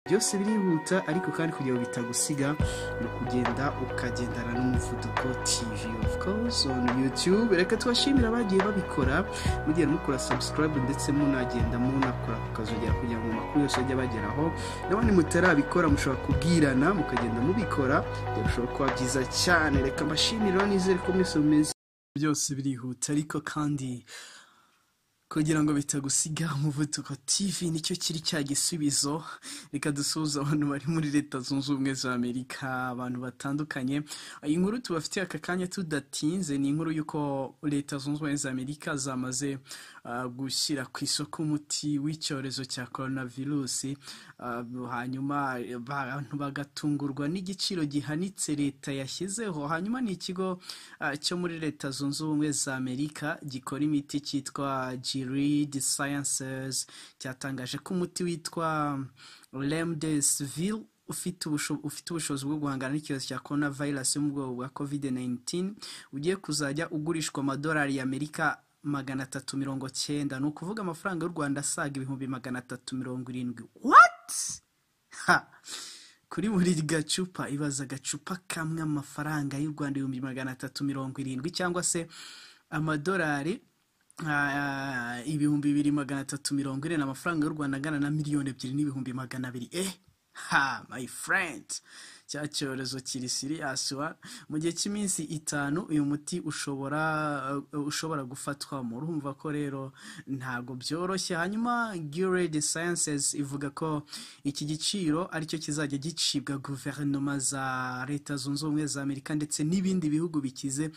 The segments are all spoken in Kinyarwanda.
Byose birihuta, ariko kandi kugira ngo bitagusiga ni ukugenda ukagendana n'Umuvuduko TV, of course, on YouTube. Reka tubashimire abagiye babikora, mugenda mukora subscribe ndetse munagenda munakora kukazogera kugira ngo amakuru yose ajye abageraho. N'abandi mutarabikora mushobora kubwirana mukagenda mubikora, birashobora kuba byiza cyane. Reka mbashimire rero, nizere ko mwese mumeze. Byose birihuta, ariko kandi kugira ngo bitagusiga, Umuvuduko TV nicyo kiri cya gisubizo. Reka dusuhuze abantu bari muri Leta Zunze Ubumwe za Amerika, abantu batandukanye. Iyi nkuru tubafitiye aka kanya tudatinze ni inkuru y'uko Leta Zunze Ubumwe za Amerika zamaze gushyira ku isoko umuti w'icyorezo cya coronavirus, hanyuma abantu bagatungurwa n'igiciro gihanitse leta yashyizeho. Hanyuma ni ikigo cyo muri Leta Zunze Ubumwe za Amerika gikora imiti cyitwa Gilead Sciences cyatangaje ko umuti witwa Remdesivir ufite ubushobozi bwo guhangana n'icyorezo cya coronavirus yo mu bwoko bwa COVID-19 ugiye kuzajya ugurishwa amadolari y'Amerika 390, ni ukuvuga amafaranga y'u Rwanda asaga 370,000. What? Ha! Kuri buri gacupa. Ibaza agacupa kamwe amafaranga y'u Rwanda 370,000 cyangwa se amadolari 2,340, ni amafaranga y'u Rwanda angana na 2,200,000. Ha, my friend, cya cyorezo kiri serious wa. Mu gihe cy'iminsi 5 uyu muti ushobora gufatwamo. Urumva ko rero ntabwo byoroshye. Hanyuma Gilead Sciences ivuga ko iki giciro aricyo kizajya gicibwa guverinoma za Leta Zunze Ubumwe za Amerika ndetse n'ibindi bihugu bikize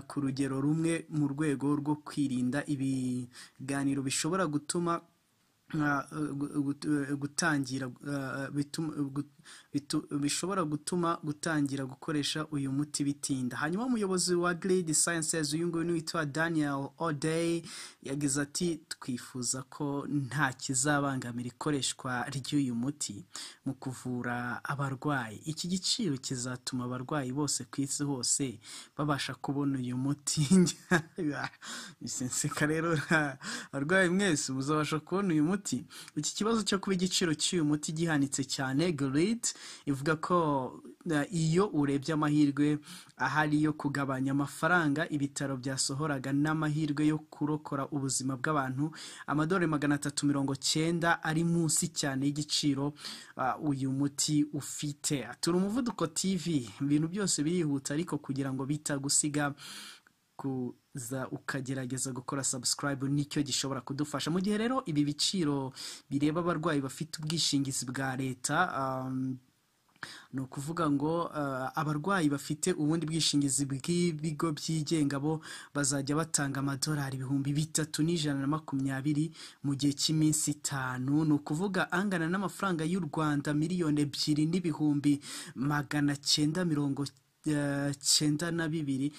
ku rugero rumwe, mu rwego rwo kwirinda ibiganiro bishobora gutuma gutangira bishobora gutuma gutangira gukoresha uyu muti bitinda. Hanyuma umuyobozi wa Gilead Sciences, uyu nguyu witwa Daniel O'Day, yagize ati: "Twifuza ko nta kizabangamira ikoreshwa ry'uyu muti mu kuvura abarwayi. Iki giciro kizatuma abarwayi bose ku isi hose babasha kubona uyu muti." Bisenseka rero, abarwayi mwese muzabasha kubona uyu muti. Iki kibazo cyo kuba igiciro cy'uyu muti gihanitse cyane, Gilead ivuga ko iyo urebye amahirwe ahari yo kugabanya amafaranga ibitaro byasohoraga n'amahirwe yo kurokora ubuzima bw'abantu, amadolari 390 ari munsi cyane y'igiciro uyu muti ufite. Turi Umuvuduko TV, ibintu byose birihuta, ariko kugira ngo bitagusiga, kuza ukagerageza gukora subscribe nicyo gishobora kudufasha. Mu gihe rero ibi biciro bireba abarwayi bafite ubwishingizi bwa leta, ni ukuvuga ngo abarwayi bafite ubundi bwishingizi bw'ibigo byigenga bo bazajya batanga amadolari 3,120 mu gihe cy'iminsi 5, ni ukuvuga angana n'amafaranga y'u Rwanda 2,992,000.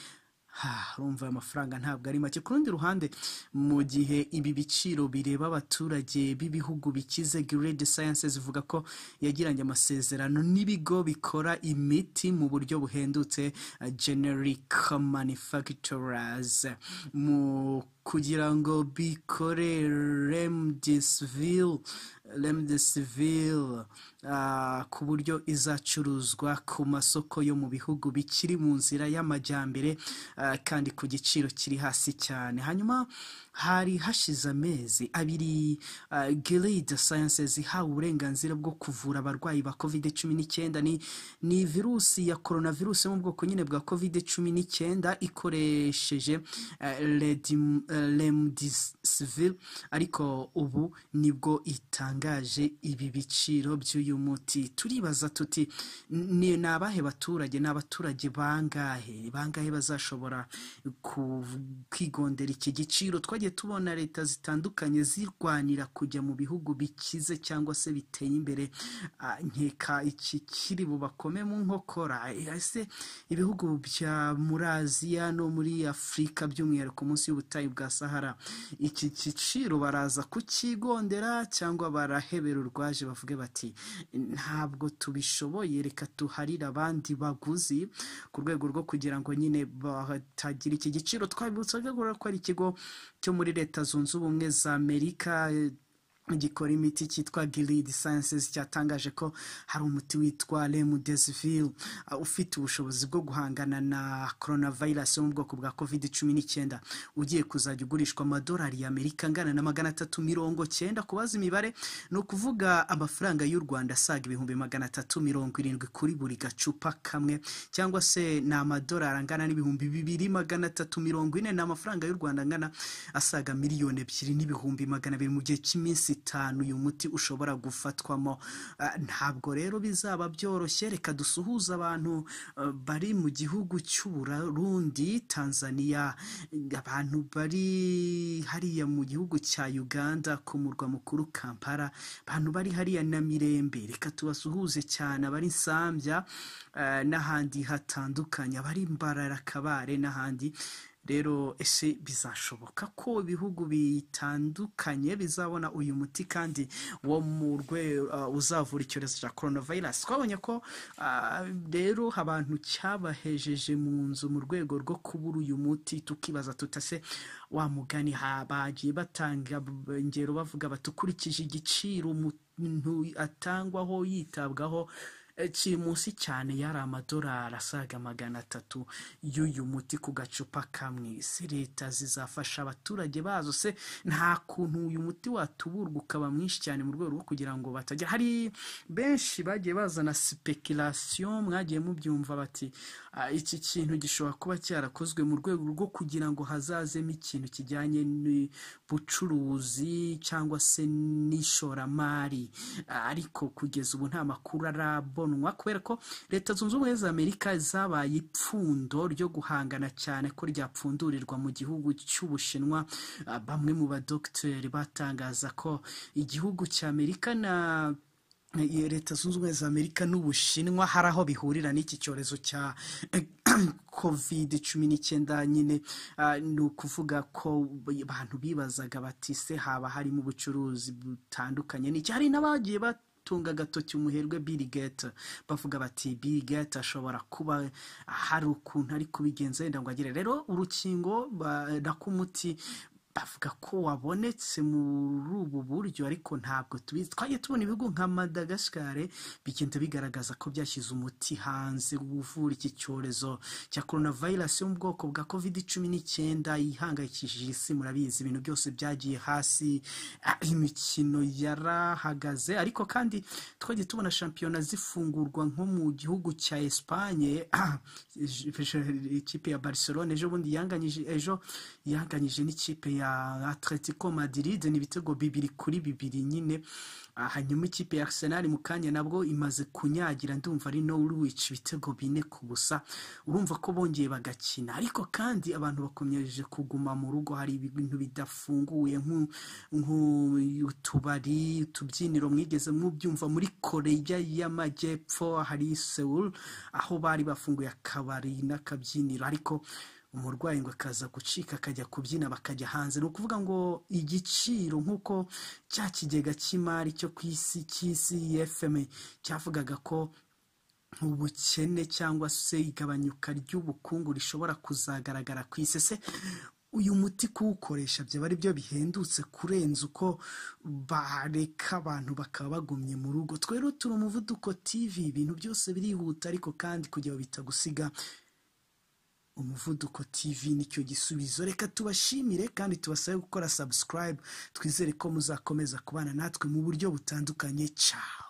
Ha, urumva aya mafaranga ntabwo ari make. Ku rundi ruhande, mu gihe ibi biciro bireba abaturage b'ibihugu bikize, Gilead Sciences ivuga ko yagiranye amasezerano n'ibigo bikora imiti mu buryo buhendutse, generic manufacturers, mu kugira ngo bikore Remdesivir ku buryo izacuruzwa ku masoko yo mu bihugu bikiri mu nzira y'amajyambere, kandi ku giciro kiri hasi cyane. Hanyuma hari hashize amezi 2 Gilead Sciences ihawe uburenganzira bwo kuvura abarwayi ba COVID-19. Ni virusi ya coronavirus yo mu bwoko nyine bwa COVID-19, ikoresheje Remdesivir, ariko ubu nibwo itangaje ibi biciro by'uyu muti. Turibaza tuti: ni abahe baturage, ni abaturage bangahe bazashobora kwigondera iki giciro? Twagiye tubona leta zitandukanye zirwanira kujya mu bihugu bikize cyangwa se biteye imbere. Nkeka iki kiri bubakome mu nkokora. Ese ibihugu bya muri Aziya no muri Afurika, by'umwihariko munsi y'ubutayu bwa Sahara, iki giciro baraza kukigondera cyangwa barahebera urwaje bavuge bati: "Ntabwo tubishoboye, reka tuharire abandi baguzi," ku rwego rwo kugira ngo nyine batagira iki giciro? Twabibutsaga ko ari ikigo cyo muri Leta Zunze Ubumwe za Amerika. Gikora imiti cyitwa Gilead Sciences cyatangaje ko hari umuti witwa Remdesivir ufite ubushobozi bwo guhangana na coronavirus yo mu bwoko bwa COVID-19, ugiye kuzajya ugurishwa amadolari y'Amerika angana na 390. Kubaza imibare, ni ukuvuga amafaranga y'u Rwanda asaga 370,000 kuri buri gacupa kamwe, cyangwa se ni amadolari angana n'2,340, ni amafaranga y'u Rwanda angana asaga 2,200,000 mu gihe cy'iminsi 5 uyu muti ushobora gufatwamo. Ntabwo rero bizaba byoroshye. Reka dusuhuze abantu bari mu gihugu cy'u Burundi, Tanzania, abantu bari hariya mu gihugu cya Uganda ku murwa mukuru Kampala, abantu bari hariya na Mirembe, reka tubasuhuze cyane, abari Nsambya n'ahandi hatandukanye, abari Mbarara, Kabare n'ahandi. Rero ese bizashoboka ko ibihugu bitandukanye bizabona uyu muti kandi wo mu rwego uzavura icyorezo cya coronavirus? Twabonye ko rero abantu cyabahejeje mu nzu mu rwego rwo kubura uyu muti, tukibaza tutase wa mugani bagiye batanga ingero bavuga bati ukurikije igiciro umuntu atangwaho yitabwaho kiri munsi cyane, yari amadolari asaga 300 y'uyu muti ku gacupa kamwe. Se leta zizafasha abaturage bazo? Se nta kuntu uyu muti watuburwa ukaba mwinshi cyane mu rwego rwo kugira ngo batajya? Hari benshi bagiye bazana speculation, mwagiye mubyumva, bati iki kintu gishobora kuba cyarakozwe mu rwego rwo kugira ngo hazazemo ikintu kijyanye n'ubucuruzi cyangwa se n'ishoramari. Ariko kugeza ubu nta makuru arabonwa, kubera ko Leta Zunze Ubumwe za Amerika zabaye ipfundo ryo guhangana cyane ko ryapfundurirwa mu gihugu cy'Ubushinwa. Bamwe mu badogiteri batangaza ko igihugu cya Amerika na Leta Zunze Ubumwe za Amerika n'Ubushinwa hari aho bihurira n'iki cyorezo cya COVID-19 nyine. Ni ukuvuga ko abantu bibazaga bati se haba harimo ubucuruzi butandukanye n'iki? Hari n'abagiye batunga agatoki umuherwe Bill Gates, bavuga bati Bill Gates ashobora kuba hari ukuntu ari kubigenza wenda ngo agere. Rero urukingo umuti bavuga ko wabonetse muri ubu buryo, ariko ntabwo tubizi. Twagiye tubona ibihugu nka Madagascar bigenda bigaragaza ko byashyize umuti hanze uvura iki cyorezo cya coronavirus yo mu bwoko bwa COVID-19 ihangayikishije isi. Murabizi, ibintu byose byagiye hasi, imikino yarahagaze, ariko kandi twagiye tubona shampiyona zifungurwa nko mu gihugu cya Espagne. Ikipe ya Barcelona ejo bundi yanganyije, ejo yanganyije n'ikipe ya Atletico Madrid, ni ibitego 2-2 nyine. Hanyuma ikipe ya Arsenal mu kanya nabwo imaze kunyagira, ndumva ari Norwich, ibitego 4-0. Urumva ko bongeye bagakina, ariko kandi abantu bakomeje kuguma mu rugo. Hari ibintu bidafunguye nk'utubari, utubyiniro. Mwigeze mubyumva muri Koreya y'Amajyepfo, hari Seoul, aho bari bafunguye akabari n'akabyiniro, ariko umurwayi ngo akaza gucika akajya kubyina, bakajya hanze. Ni ukuvuga ngo igiciro, nk'uko cya kigega cy'imari cyo ku isi cy'isi FMI cyavugaga ko ubukene cyangwa se igabanyuka ry'ubukungu rishobora kuzagaragara ku isi, se uyu muti kuwukoresha byaba ari byo bihendutse kurenza uko bareka abantu bakaba bagumye mu rugo? Twe rero turi Umuvuduko TV, ibintu byose birihuta, ariko kandi kugira ngo bitagusiga, Umuvuduko TV nicyo gisubizo. Reka tubashimire kandi tubasabe gukora subscribe. Twizere ko muzakomeza kubana natwe mu buryo butandukanye. Ciao.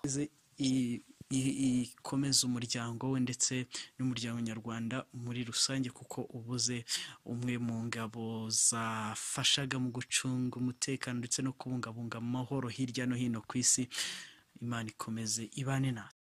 Ikomeza umuryango we ndetse n'umuryango nyarwanda muri rusange, kuko ubuze umwe mu ngabo zafashaga mu gucunga umutekano ndetse no kubungabunga amahoro hirya no hino ku isi. Imana ikomeze ibane natwe.